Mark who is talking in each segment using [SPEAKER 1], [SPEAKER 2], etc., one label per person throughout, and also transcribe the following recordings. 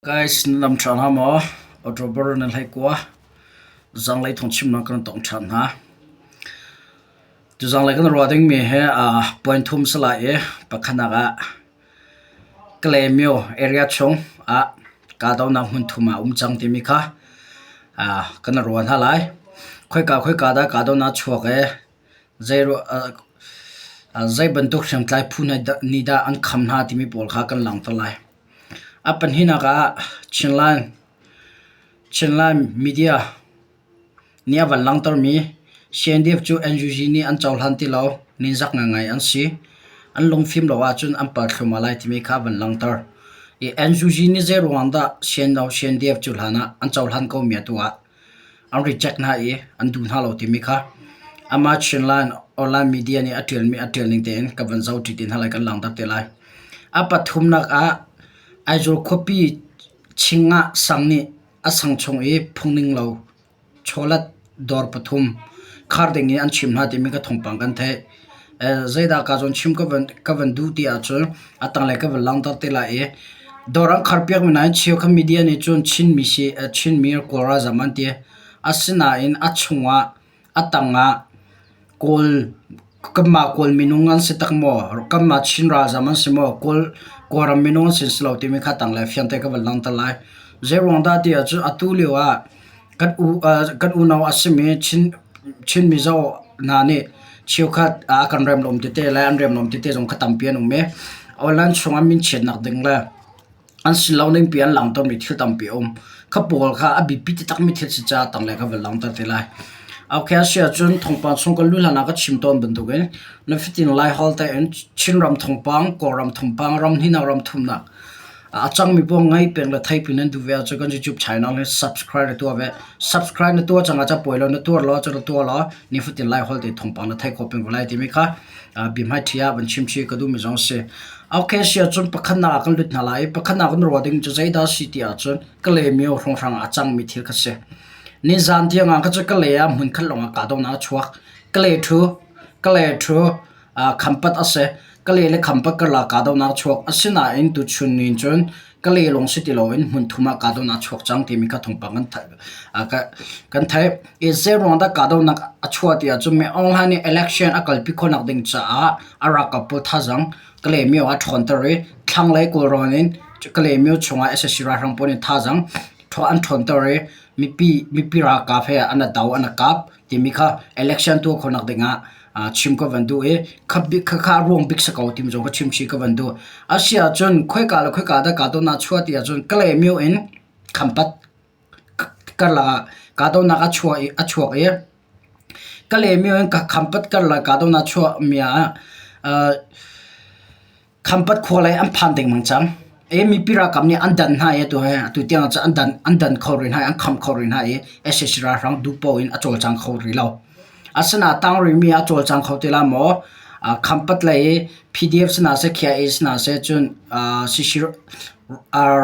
[SPEAKER 1] Guys, nan dam ṭhan hnga maw? October nan hlei kua. Zanglei thawngchimnak kan tong ṭhan hna. Tuzanglei kan ruah dingmi hi point thum si lai i pakhatnak ah Kalaymyo area chung ah kahdohnak hmun thum ah a um cang timi kha kan ruah hna lai. Khoika khoika dah kahdohnak a chuak i zei bantuk hriamtlai phu nih dah an kham hna timi pawl kha kan langhter lai. A pahnihnak ah Chinland media nih a van langhtermi CNDF cu NUG nih an cohlan ti lo, ninzak ngaingai an si. An lungfim lo ahcun an pal thluahmah lai timi kha a van langhter. I NUG nih zeiruang dah CNDF cu hlan ah an cohlan komi atu ah an reject hna i an duh hna lo timi kha amah Chinland online media nih a ṭialmi a ṭial ning tein ka van zoh ṭi ti hna lai kan langhter te lai. A pathumnak ah Aizawl khuapi Chingah sang nih a sang chung i phungning lo chawlet dawr pathum khar ding in an chim hna timi ka thawngpang kan theih. Zeidah ka zawn chim ka van duh ti ahcun a tanglei ka van langhter te lai i dawr an kharpiakmi nain cheukhat media nih cun Chinmi si Chinmi Kawl ralzam an ti. Asinain a chungah a tangah Kawl kanmah Kawl minung an si tak maw kanmah Chin ralzam an si maw Kawl Kawlram minung an si si lo timi kha tanglei fiangte ka van langhter lai. Zeiruang dah ti ahcun atu lio ah kan unau a simi Chin Mizo hna nih cheukhat ah kan remlawm tete le an remlawm tete zong kha tampi an um i online chungah minchiatnak ding le an si lo ning pi an langhtermi thil tampi a um. Kha pawl kha a biapi taktakmi thil si caah tanglei ka van langhter te lai. Okay, a si ahcun thawngpang chung kan luh hlan ah ka chim tawn bantukin na fitin Laiholh tein Chinram thawngpang, Kawlram thawngpang, ram hnihnak ram thumnak A cangmi paoh ngai peng le thei pi nan duh ve ahcun kan YouTube channel hi subscribe na tuah ve. Subscribe na tuah cang ahcun puai lo na tuar law cun na tuah law nifatin Laiholh te thawngpang na theih khawh peng ko lai timi kha biahmai ṭhi ah van chim chih ka duhmi zong a si. Okay si ahcun pakhatnak ah kan lut hna lai i pakhatnak kan ruah ding cu zeidah a si ti ahcun Kalaymyo hrawnghrang ah a cangmi thil kha si. Nizan tiang ah kha cu Kalay ah hmunkhat lawng ah kahdohnak a chuak. Kalay ṭhu, Kalay ṭhu, Khampat a si. Kale le Khampat karlak kahdohnak a chuak. Asinain tuchun ni cun Kale lawng si ti loin hmunthum ah kahdohnak a chuak cang timi kha thawngpang kan theih. I zeiruang dah kahdohnak a chuah ti ahcun Min Aung Hlaing nih election a kalpi khawhnak ding caah a ralkap pawl thazaang Kale myo ah a ṭhawnter i thlanglei Kawlrawn in Kale myo chungah sac ralhrang pawl nih thazaang an ṭhawnter i mipi ralkap he an i do an i kap. timi kha election tuah khawhnak dingah chim ka van duh i khakha a ruang bik si ko timi zong ka chim chih ka van duh. A si ahcun khoika le khoika dah kahdohnak a chuah ti ahcun Kalaymyo in Khampat karlak ah kahdohnak a chuak i Kalaymyo in Khampat karlak kahdohnak a chuahmi ah Khampat khua lei an phan dengmang cang. I mipi ralkap nih an dan hna i atu hi atu tiang ah cun an dan kho rih hna i an kham kho rih hna i sac ralhrang duh paoh in a cawlcang kho rih lo. Asinain tang rihmi a cawlcang kho ti lai maw? Khampat lei i PDF si hna seh, KIA si hna seh cun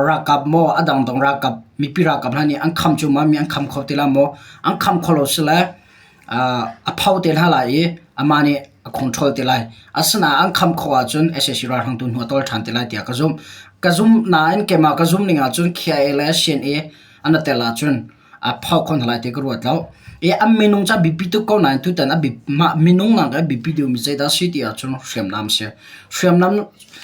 [SPEAKER 1] ralkap maw a dangdang ralkap mipi ralkap hna nih an kham cuahmah mi an kham kho ti lai maw? An kham kho lo si le a pho te hna lai i amah nih a control te lai. Asinain an kham khawh ahcun sac ralhrang tu hnu a tawl ṭhan te lai tiah ka zumh. Ka zumh nain keimah ka zumh ning ahcun KIA le CNA an i tel ahcun a pho kho hna lai ti ka ruat lo. I an minung cu a biapi tuk ko nain tutan a mah minung nak a biapi deuhmi zeidah a si ti ahcun hriamnam a si. Hriamnam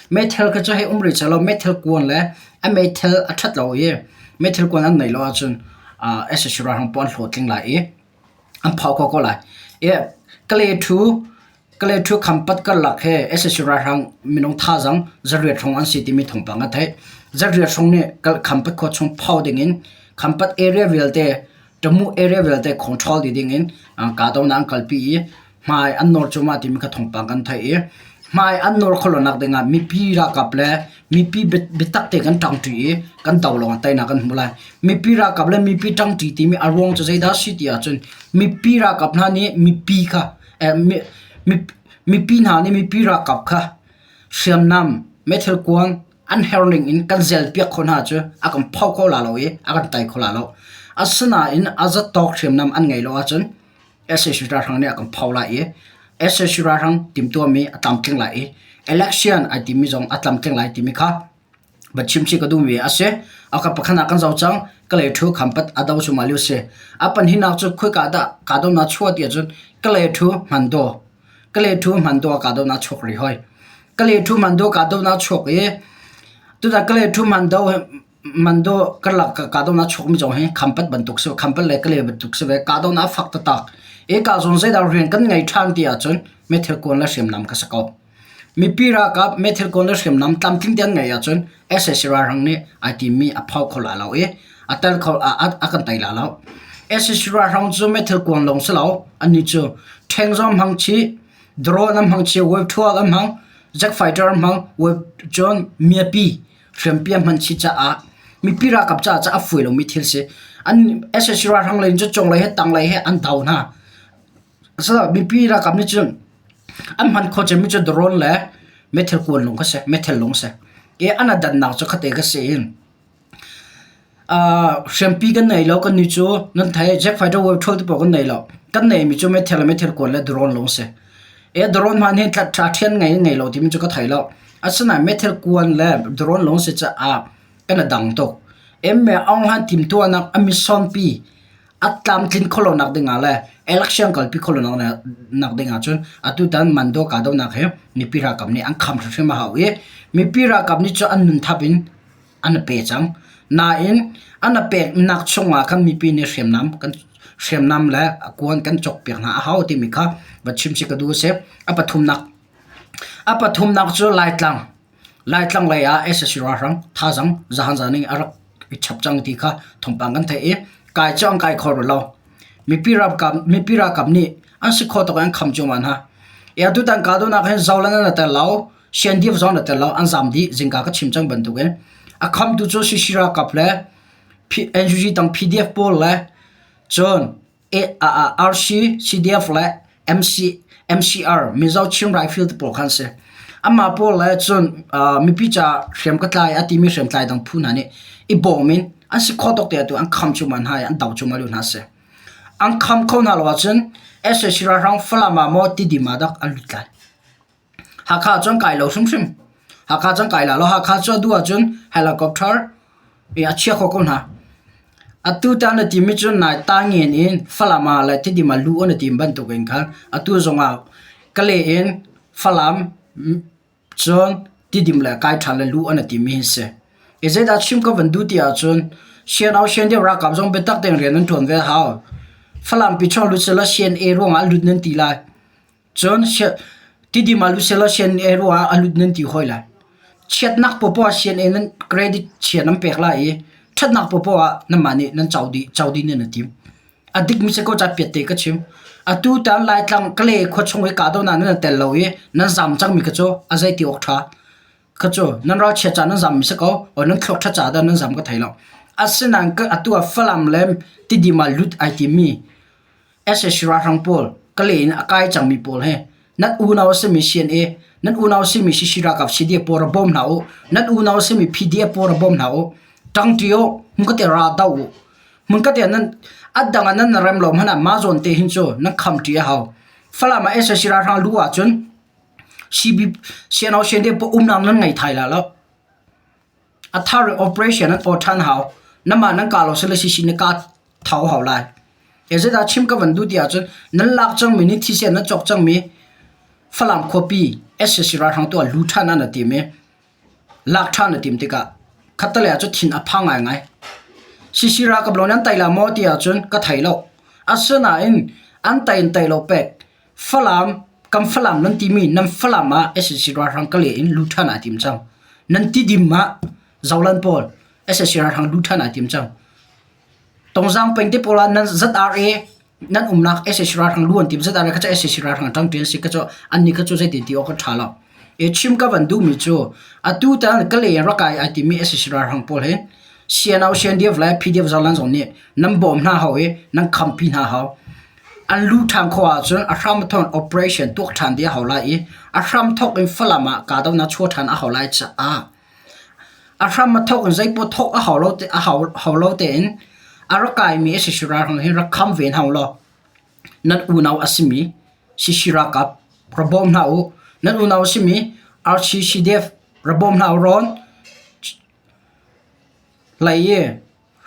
[SPEAKER 1] meithal kha cu hei um rih seh law meithal kuan le a meithal a ṭhat lo i meithal kuan an neih lo ahcun sac ralhrang pawl an hlawhtling lai i an phau kho ko lai. Kale thu Khampat karlak he sac ralhrang minung thazaang zariat hrawng an si timi thawngpang a theih. Zariat hrawng nih Khampat khua chung phau dingin Khampat area vialte Tamu area vialte control dih dingin kahdohnak an kalpi i hmai an nawr cuahmah timi kha thawngpang kan theih i hmai an nawr khawh lonak dingah mipi ralkap le mipi biatak tein kan ṭangṭi i kan do lawngah teinak kan hmu lai. Mipi ralkap le mipi ṭangṭi timi a ruang cu zeidah a si ti ahcun mipi ralkap hna nih mipi kha mipi hna nih mipi ralkap kha hriamnam meithal kuang an herh ning in kan zelpiak khawh hna cu a kan pho kho la lo i a kan tai kho la lo. Asinain a zatawk hriamnam an ngei lo ahcun sac ralhrang nih a kan pho lai i sac ralhrang timhtuahmi a tlamtling lai i election ai timi zong a tlamtling lai timi kha. Va chim chih ka duhmi a si. A ka pakhat ah kan zoh cang. Kalay thu khampat a do cu mah lio si. A pahnihnak cu khoika dah kahdohnak chuah ti ahcun Kalay thu Hmandaw. Kalay thu Hmandaw ah kahdohnak chuak rih hoi. Kalay thu Hmandaw kahdohnak chuak i tutan Kalay thu Hmandaw Hmandaw karlak kahdohnak chuakmi zong hi khampat bantuk si khampat le Kalay bantuk si ve. Kahdohnak a fak taktak. Eka zawn zeidah rian kan ngei ṭhan ti ahcun meithal kuan le hriamnam kha si ko. Mipi ralkap meithal kawl le hriamnam tlamtling te an ngeih ahcun sac ralhrang nih ai timmi a pho kho lai lo i a tel kho a kan tei lai lo. Sac ralhrang cu meithal kuang lawng si lo annih cu ṭheng zong an hmang chih, drone an hmang chih, wave 12 an hmang, jet fighter an hmang, wave cun miapi hriampi an hman chih caah mipi ralkap caah cun a fawi lomi thil si. An sac ralhrang lei in cun cunglei he tanglei he an do hna. Mipi ralkap nih cun an hman khawh cemmi cu drone le meithal kuan lawng kha si, meithal lawng si. I an a dannak cu khate kha si in hriampi kan nei lo kannih cu nan thei jet fighter war ṭhawl te pawl kan nei lo. Kan neimi cu meithal le meithal kuan le drone lawng si. E drone hmanh hi ṭha ṭhian ngei ngei lo timi cu ka thei lo. Asinain meithal kuan le drone lawng si caah kan a dang tuk. Emme Aung Hlaing timhtuahnak a mission pi a tlamtlin khawh lonak dingah le election kalpi khawh lonak dingah cun atutan Mando kahdohnak hi mipi ralkap nih an kham hrimhrim a hau i mipi ralkap nih cun an nunthap in an i pe cang. Nain an i peknak chungah khan mipi nih hriamnam kan hriamnam le a kuan kan cawkpiak hna a hau timi kha va chim si ka duh a si. A pathumnak a pathumnak cu Laitlang Laitlang lei ah sac ralhrang thazaang zahan ning a rak i chap cang ti kha thawngpang kan theih i kai cu an kai kho rih lo. Mipi ralkap mipi ralkap nih an si khawh tawk in an kham cuahmah hna. I atutan kahdohnak hin Zoland an i tel lo, CNDF zong an i tel lo, an zaam dih zingka ka chim cang bantukin. A khamtu cu CC ralkap le NUG tang PDF pawl le cun RC, CDF le MC, MCR, Mizo Chin Rifle te pawl kha an si. Amah pawl le cun mipi ca hriam ka tlai a timi hriamtlai dang phu hna nih i bawm in an si khawh tawk te atu an kham cuahmah hna i an do cuahmah lio hna a si. An kham kho hna lo ahcun sac ralhrang Falam ah maw Tidim ah dak an lut lai. Hakha cun kai lo hrimhrim. Hakha cun kai la lo. Hakha cu a duh ahcun helicopter i a chia kho ko hna. Atu tan na timi cu nai tangin in Falam ah le Tidim ah luh an i tim bantukin khan atu zongah Kale in Falam cun Tidim le kai ṭhan le luh an i timi hi si. I zeidah chim ka van duh ti ahcun CNO CNDF ralkap zong biatak tein rian an ṭuan ve a hau. Falam pi chung lut selaw CNA ruangah lut nan ti lai. Cun Tidim ah lut sehlaw CNA ruangah a lut nan ti hawi lai. Chiatnak popoh ah CNA nan credit chia nan pek lai i ṭhatnak popoh ah nanmah nih nan co dih co dih nan i tim. A dikmi si ko ca piatte ka chim. Atu tan Laitlang Kale khua chung i kahdohnak nan i tel lo i nan zam cangmi kha cu a zei ti awk ṭha. Kha cu nan ralchia ca nan zammi si ko, or nan thluak ṭha ca dah nan zam ka thei lo. Asinain atu ah Falam le Tidim ah lut ai timmi sac ralhrang pawl Kale in a kai cangmi pawl hi nan unau a simi CNA, nan unau a simi CC ralkap CDF pawl ra bawm hna u, nan unau a simi PDF pawl ra bawm hna u, ṭangṭi u, hmunkhat ra do u. Hmunkhat nan a dang ah nan rem lo hmanh ah mah zawn te hin cu nan khamṭi a hau. Falam ah sac ralhrang luh ahcun CB CNO CNDF pawl umnak nan ngei thai la lo. A thar in operation an aw ṭhan hau. Namah nan kah lo sile CC na kah thau hau lai. E zeidah chim ka van duh ti ahcun nan lak cangmi nih thisen nan cawk cangmi Falam khuapi sac ralhrang tu ah lu ṭhan an tim i lak ṭhan a tim tikah khattelei ah cun thin a phang ngaingai. CC ralkap lawng nih an tei la maw ti ahcun ka thei lo. Asinain an tei in tei lo pek Falam kan Falam nan timi nan Falam ah sac ralhrang ka le in lu ṭhan ai tim cang. Nan tidim ah Zolan pawl sac ralhrang lu ṭhan ai tim cang. Tongzang peng te pawl ah nan ZRA nan umnak sac ralhrang lu an tim ZRA kha cu sac ralhrang ṭangṭi an si kha cu annih kha cu zeitin ti awk a ṭha lo. E chim ka van duhmi cu atu tan Kalay in rak kai ai timi sac ralhrang pawl hi CNO CNDF le PDF Zoland zong nih nan bawm hna hau i nan khampi hna hau. An lu ṭhan khawh ahcun a hram thawng operation tuak ṭhan dih a hau lai i a hram thawk in Falam ah kahdohnak chuah ṭhan a hau lai caah A hram a thawk in zeipaoh thawk a hau lo te a hau, hau lo tein a rak kaimi sac ralhrang hi rak kham ve hna u law nan unau a simi CC ralkap ra bawm hna u. Nan unau a simi RCCDF ra bawm hna u rawn. Lei i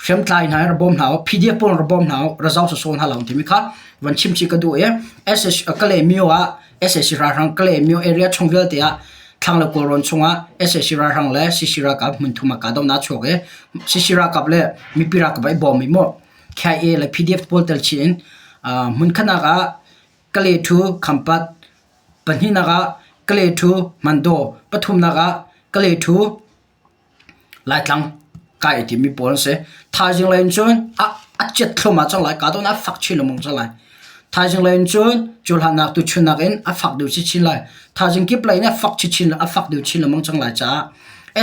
[SPEAKER 1] hriamtlai hna hi ra bawm hna u, PDF pawl ra bawm hna u, ra zoh sawsawh hna lo timi kha van chim chih ka duh i SSC Kalaymyo ah SSC ralhrang Kalaymyo area chung vialte ah thlanglei Kawlrawn chungah SSC ralhrang le CC ralkap hmunthum ah kahdohnak a chuak i CC ralkap le mipi ralkap ah i bawm i mu KIA le PDF pawl tel chih in hmunkhatnak ah Kale-ṭhu Khampat, pahnihnak ah Kale-ṭhu Mandaw, pathumnak ah Kale-ṭhu Laitlang kai i timi pawl an si. Thaizing lei in cun a a ciat thluahmah cang lai. Kahdohnak a fak chin lengmang cang lai. Thaizing lei in cun cuhlannak tuchunnak in a fak deuh chinchin lai. Thaizing kip lei in a fak chinchin a fak deuh chin lengmang cang lai caah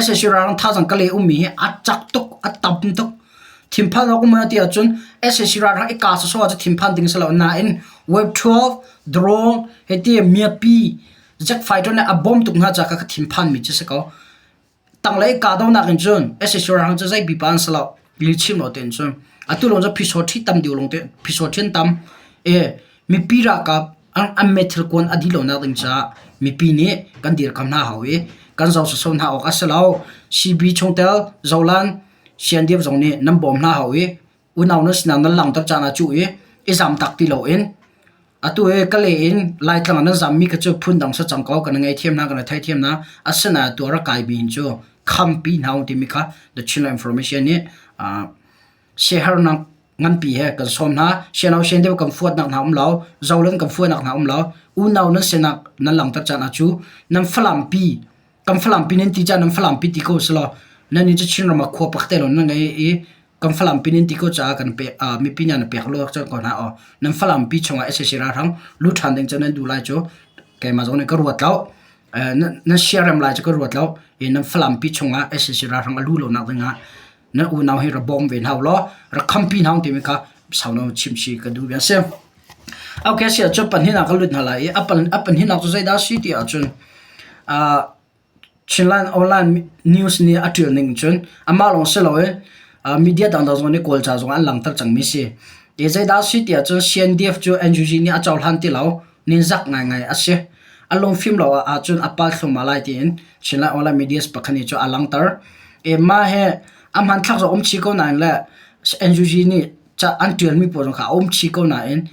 [SPEAKER 1] sac ralhrang thazaang ka le ummi hi a cak tuk, a tam tuk. Thinphan awk um ti ahcun sac ralhrang i kaa sawsawh ahcun thinphan ding si lo. Nain Web 12, drone hiti miapi jet fighter nih a bawm tuk hna caah ka thinphanmi cu si ko. Tanglei kahdohnak in cun sac ralhrang cu zei pipa an si lo. Lihchim lo tein cun atu lawng cu phisawṭhi tam deuh lawng te phisawṭhi an tam i mipi ralkap an meithal kuan a dih lonak ding caah mipi nih kan dirkam hna hau i kan zoh sawsawh hna awk a si lo. CB chungtel Zolan Siandiap zong nih nan bawm hna hau i unau nan sinak nan langhter caan ah cuh i i zamtak ti loin atu hi Kalay in Laitlang ah nan zammi kha cu phundang si cang ko kan ngaihthiam hna kan i theithiam hna asinain atu a rak kaimi hin cu khampi hna u timi kha The Chinland Information nih siaherhnak nganpi he kan sawm hna. Siano sian deuh kan fuatnak hna um lo, zolan kan fuatnak hna um lo. Unau nan sinak nan langhter caan ah cu nan Falampi kan Falampi nan ti caan nan Falampi ti ko selaw nan nih cu Chinram ah khua pakhat te lawng nan ngei i kan Falampi nan ti ko caah kan pe mipi nih an pek lo cang ko hna aw. Nan Falampi chungah sac ralhrang lut ṭhan ding cu nan duh lai cu keimah zong nih ka ruat lo. Nan siarem lai cu ka ruat lo. I nan Falampi chungah sac ralhrang a luh lonak dingah nan unau hi ra bawm ve hna u law ra khampi hna u timi kha sauno chimchi ka duh bia a si. Okay, si ahcun pahnihnak ka lut hna lai i a pahnihnak cu zeidah a si ti ahcun Chinland Online News nih a ṭial ning cun amah lawng si loin media dangdang zong nih Kawlca zong an langhter cangmi si. I zeidah a si ti ahcun CNDF cu NUG nih a cohlan ti lo, ninzak ngaingai a si. A lungfim lo ahcun a pal thluahmah lai tiin Chinland Online Media pakhat nih cu a langhter. I mah hi a hmanthlak zong um chih ko nain le NUG nih ca an ṭialmi pawl zong kha a um chih ko nain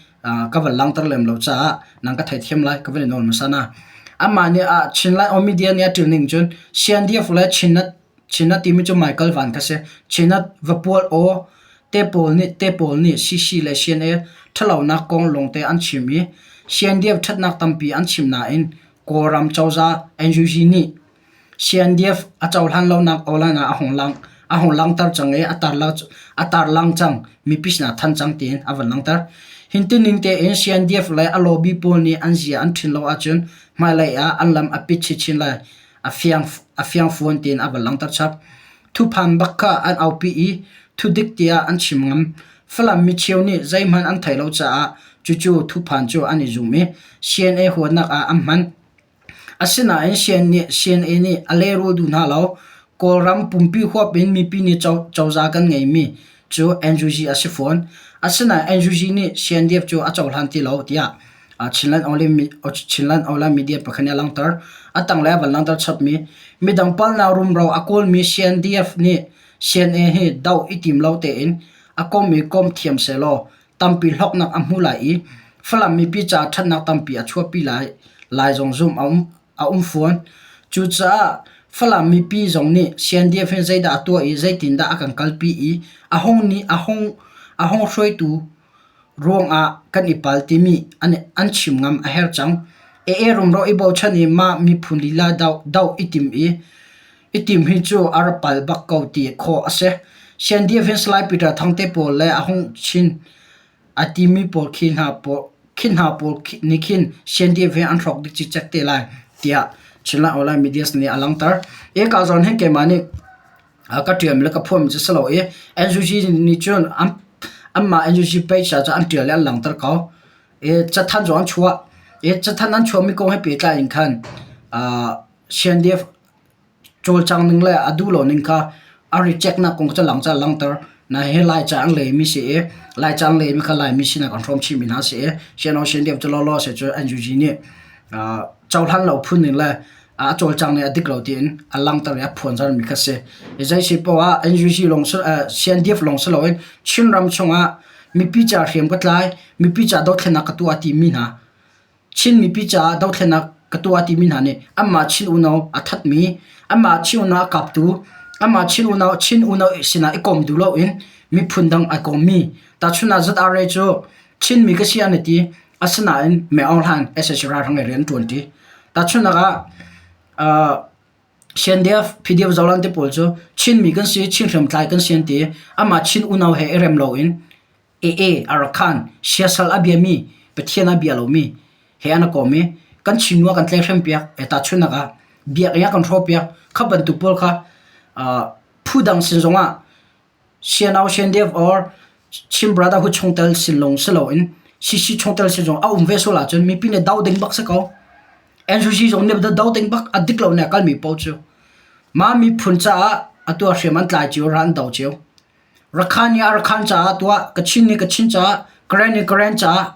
[SPEAKER 1] ka van langhter lem lo caah nang ka theithiam lai ka van i nawl hmasa na. Amah nih ah Chinland Online Media nih a ṭial ning cun CNDF le Chinnet Chinnet timi cu Michael Van kha si. Chinnet Vapual aw te pawl nih te pawl nih CC le CNA ṭhalonak kong lawngte an chim i CNDF ṭhatnak tampi an chim nain Kawlram cozah NUG nih CNDF a cohlan lonak online ah a hung lang a hung langhter cang i a tarlang cang mipi sinah than cang tiin a van langhter. Hintining tein CNDF le a lobby pawl nih an zia an ṭhin lo ahcun hmailei ah an lam a pit chinchin lai. A fiang a fiangfuan tiin a van langhter chap. Thuphan bak kha an aupi i thudik tiah an chim ngam. Falam micheu nih zeihmanh an theih lo caah cucu thuphan cu an i zum i CNA huatnak ah an hman. Asinain CNA nih a lehrul duh hna lo. Kawlram pumpi huap in mipi nih cozah kan ngeimi cu NUG a si fawn. Asinain NUG nih CNDF cu a cohlan ti lo tiah Chinland Online Media pakhat nih a langhter. A tanglei a van langhter chapmi midang palnak rumro a kawlmi CNDF nih CNA hi doh i tim lo tein a kom i kom thiam sehlaw tampi hlawknak a hmu lai i Falam mipi caah ṭhatnak tampi a chuahpi lai lai zong zumh a um, a um fawn. Cucaah Falam mipi zong nih CNDF hin zeidah a tuah i zeitindah a kan kalpi i a hung nih a hung a hung hruaitu ruangah kan i pal timi an, an chim ngam a herh cang. AA rumro i bochan i mah miphun lila doh, doh i tim i i tim hi cu a ra pal bak ko ti khawh a si. CNDF hin Salai Peter Thang te pawl le a hung chin a timi pawl khi hna pawl khi hna pawl nih khin CNDF hi an hrawk dih cikcek te lai tiah Chinland Online Media nih a langhter. Eka zawn hin keimah nih ka ṭialmi le ka phuahmi cu si lo i NUG nih cun anmah NUG page ah cun an ṭial i an langhter ko. I cathanh zong an chuah. I cathanh an chuahmi kong he pehtlai in khan CNDF cawlcang ning le a duh lo ning kha a reject nak kong cu lang ca langhter. Na hi Laica an leimi si i Laica an leimi kha Laimi sinak an hrawm chihmi hna si i CNO CNDF cu lawlaw se cu NUG nih cohlan lo phun ning le A cawlcang nih a dik lo tiin a langhter i a phuanzarmi kha si. Zei si poah ah NUG lawng si CNDF lawng si loin Chinram chungah mipi ca hriam ka tlai, mipi ca dothlennak ka tuah timi hna Chin mipi caah dothlennak ka tuah timi hna nih anmah Chin unau a thatmi, anmah Chin unau a kaptu, anmah Chin unau Chin unau sinah i kawm duh loin miphun dang ai kawmmi tahchun ah ZRA cu Chinmi ka si an i ti asinain Meng Aung Hlaing sac ralhrang i rian an ṭuanṭi. Tahchunhnak ah CNDF, PDF Zoland te pawl cu Chinmi kan si, Chin hriamtlai kan si an ti. Amah Chin unau he i rem loin AA Arakan siasal a biami Pathian a bia lomi he an i kom i kan Chinnu a kan tlaihhrem piak e tahchunhnak ah biakinn a kan hrawh piak kha bantuk pawl kha phu dang sin zongah CNO CNDF or Chin Brotherhood chungtel sin lawng si loin CC chungtel sin zong a um ve sual ahcun mipi nih do ding bak si ko. NCC zong nih do ding bak a dik lo nih a kalmi paoh cu mah miphun caah atu ah hriam an tlai cio ral an do cio. Rakhan nih a Rakhan caah tuah, Kachin nih Kachin caah, Karen nih Karen caah.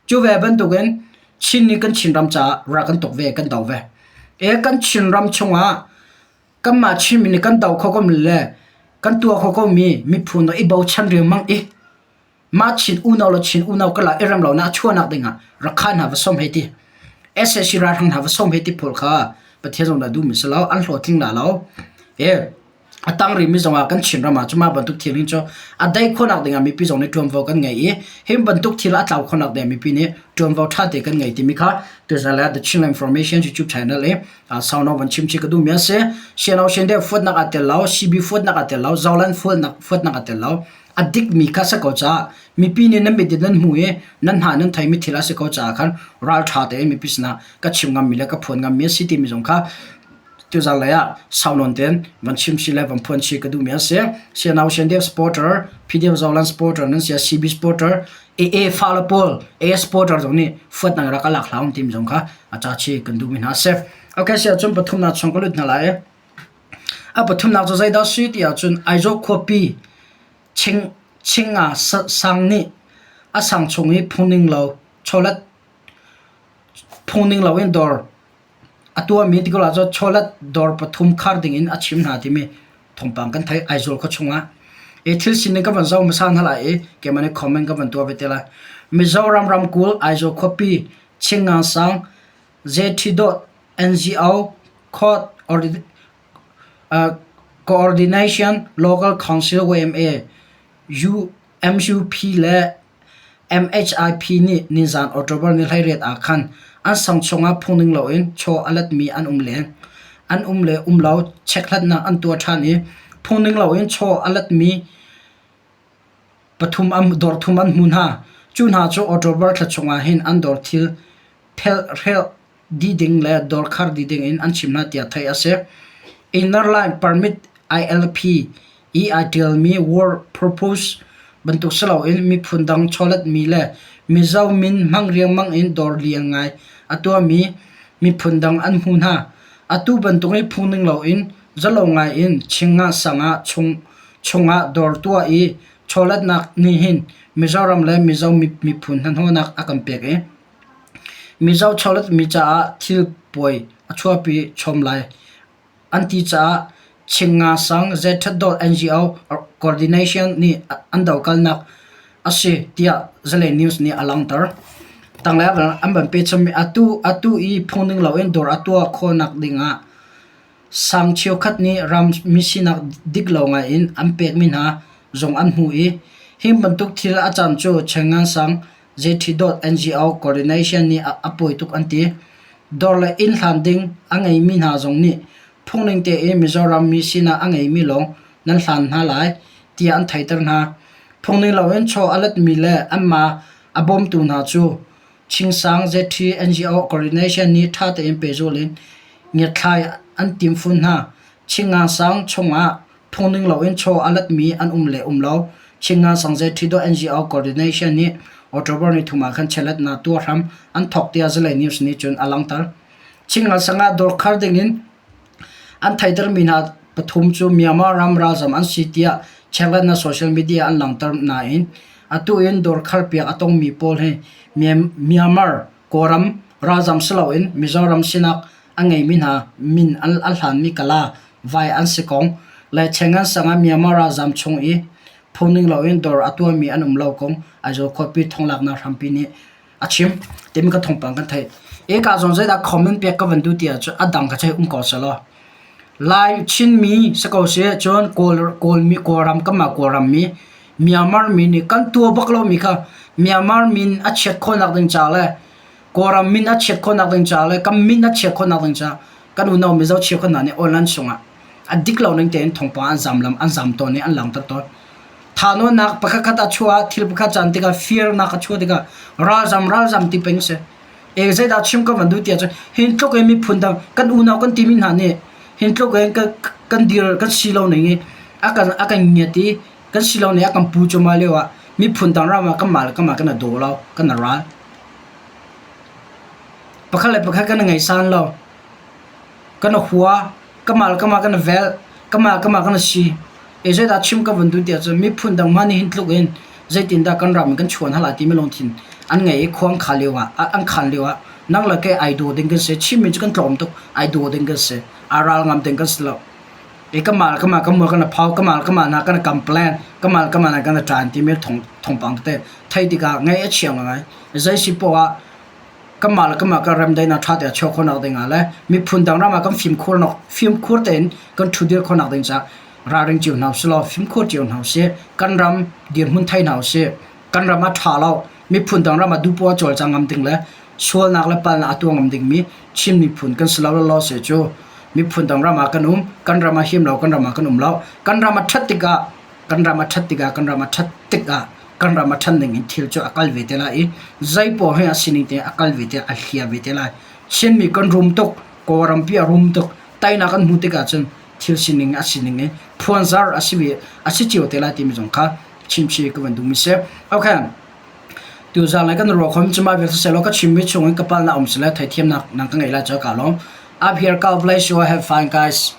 [SPEAKER 1] Cu ve bantukin Chin nih kan Chinram caah ral kan tuk ve, kan do ve. E kan Chinram chungah kanmah Chinmi nih kan do kho komi le kan tuah kho komi miphun i bochan riangmang i Mah Chin unau le Chin unau karlak i rem lonak a chuahnak dingah Rakha hna va sawm hei ti. Sac ralhrang hna va sawm hei ti pawl kha Pathian zong dah duhmi si lo, an hlawhtling la lo. E a tang rihmi zongah kan Chinram ah cu mah bantuk thil hin cu a dai khawhnak dingah mipi zong nih ṭuanvo kan ngei i hi bantuk thil a tlau khawhnak dingah mipi nih ṭuanvo ṭha te kan ngei timi kha tuzan le The Chinland Information YouTube channel i sauno van chim chih ka duhmi a si. Siano Sian fuatnak aa tel lo, CB fuatnak aa tel lo, Zoland fuatnak fuatnak aa tel lo. A dikmi kha a si ko caah mipi nih nan mit in nan hmu i nan hna nan theimi thil a si ko caah khan ralṭha tein mipi sinah ka chim ngammi le ka phuan ngammi a si timi zong kha tuzan lei ah sau nawn tein van chim si le van phuan si ka duhmi a si. CNO CNDF supporter, PDF Zoland supporter nan si CB supporter, AA fale pawl, AA supporter zong nih fuatnak rak ka lak hlah timi zong kha a ca chi kan duhmi hna a si. Okay, si ahcun pathumnak chung ka lut hna lai. A pathumnak cu zeidah a si ti ahcun Aizawl khuapi Ching, Chinga sang nih a sang chung i phungning lo chawlet phungning loin dawr a tuahmi tikul ah cun chawlet dawr pathum khar ding in a chim hna timi thawngpang kan theih Aizawl khua chungah. I thil sining ka van zoh hmasa hna lai i keimah nih comment ka van tuah ve te lai. Mizoram ramkulh Aizawl khuapi Chinga sang JT. NGO Court Coordination Local Council YMA, MUP le MHIP nih nizaan October ni 18 ah khan an sang chungah phungning loin chaw a letmi an um leng. An um le um lo chekhlatnak an tuah ṭhan i phungning loin chaw a letmi pathum an dawr thum an hmu hna. Cu hna cu October thla chungah hin an dawr thil phelhrelh dih ding le dawr khar dih ding in an chim hna tiah theih a si. Inner Line Permit ILP i ai ṭialmi World Purpose bantuk si loin miphun dang chawletmi le Mizo min hmang riangmang in dawr lian ngai a tuahmi miphun dang an hmu hna. Atu bantuk i phungning loin zalo ngai in Chinga sang ah chung chungah dawr tuah i chawletnak nih hin Mizoram le Mizo miphun hnahnawhnak a kan pek i Mizo chawletmi caah thil puai a chuahpi chom lai an ti caah Chinga sang Zethatdawt NGO Coordination nih an dokalnak a si tiah Zalen News nih a langhter. Tanglei ah an van pe chommi atu atu i phungning loin dawr a tuah khawhnak dingah Sang cheukhat nih ram mi sinak dik lo ngai in an pekmi hna zong an hmu i hi bantuk thil a can cu Chengan sang JT.NGO Coordination nih a pawi tuk an ti. Dawr le inn hlan ding a ngeimi hna zong nih phungning tein Mizoram mi sinak a ngeimi lawng nan hlan hna lai tiah an theihter hna. Phungning loin chaw a letmi le anmah a bawmtu hna cu Chingsang ZT NGO Coordination nih ṭha tein pehzulh in ngiatthlai an tim fawn hna. Chingangsang chungah phungning loin chaw a letmi an um le um lo Chingangsang ZT NGO Coordination nih October ni thum ah khan cheletnak tuah hram an thawk tiah Zalei News nih cun a langhter. Chingangsang ah dawr khar dingin an theihtermi hna pathum cu Myanmar ram ralzam an si tiah chekhlatnak social media an langhter nain atu in dawr kharpiak a tongmi pawl hi Myanmar Kawlram ralzam si loin Mizoram sinak a ngeimi hna min a hlanmi kala vai an si kong le Chengan sang ah Myanmar ralzaam chung i phungning loin dawr a tuahmi an um lo kong Aizawl khuapi thonglaknak hrampi nih a chim timi ka thawngpang kan theih. Eka zong zeidah comment pek ka van duh ti ahcun a dang ka chei um ko selaw. Lai Chinmi si ko seh cun Kawl Kawlmi Kawlram kanmah Kawlram mi Myanmar mi nih kan tuah bak lomi kha Myanmar min a chiat khawhnak ding ca le Kawlram min a chiat khawhnak ding ca le kan min a chiat khawhnak ding ca kan unau Mizo cheukhat hna nih online chungah a dik lo ning tein thawngpang an zam lam an zam tawn i an langhter tawn. Thahnawnnak pakhat khat a chuah thil pakhat caan tikah firnak a chuah tikah ralzam ralzam ti peng si. E zeidah chim ka van duh ti ahcun hin tluk in miphun dang kan unau kan timi hna nih hin tluk in kan dir kan si lo ning i a kan a kan ngiat i kan si lo ning a kan pu cuahmah lio ah miphun dang ram ah kanmah le kanmah kan i daw lo kan i ral. Pakhat le pakhat kan i ngaihsan lo. Kan i hua. Kamah le kamah kan i velh. Kamah le kamah kan i si. E zeidah chim ka vun duh ti ahcun miphun dang hmanh nih hin tluk in zeitindah kan ram in kan chuan hna lai timi lungthin an ngei i khua an khal lio ah an khan lio ah nang le kei ai daw ding kan si. Chinmi cu kan tlawm tuk. Ai daw ding kan si. Aa ral ngam ding kan si lo. E kamah le kamah kan mual kan i phau. Kamah le kamah hna kan i complain. Kamah le kamah hna kan i ṭan timi thawng thawngpang tete theih tikah ngaih a chia ngaingai. Zei si poah ah kanmah le kanmah kan remdaihnak ṭha tein a chuah khawhnak ding ah le miphun dang ram ah kan fimkhurnak fimkhur tein kan ṭhudir khawhnak ding caah ralring cio hna usih law fimkhur cio hna usih. Kan ram dirhmun thei hna usih. Kan ram a ṭha lo. Miphun dang ram ah duhpoah cawlcang ngam ding le sualnak le palnak a tuah ngam dingmi Chin miphun kan si lo law se cu miphun dang ram ah kan um. Kan ram a him lo, kan ram ah kan um lo. Kan ram a ṭhat tikah kan ram a ṭhat tikah kan ram a ṭhat tikah kan ram a ṭhan ning in thil cu a kal ve te lai i zeipaoh hi a sining te a kal ve te a hlia ve te lai. Chinmi kan rum tuk, Kawlrampi a rum tuk, teinak kan hmuh tikah cun thil sining a sining i phuanzar a si ve a si cio te lai timi zong kha chimchih ka van duhmi si. Okay. Tuzaan lai kan ruah khom cu mah vialte selaw ka chimmi chung in ka palnak um sile theithiamnak nang ka ngeih lai cu ka lawm. Up here God bless you have fun guys.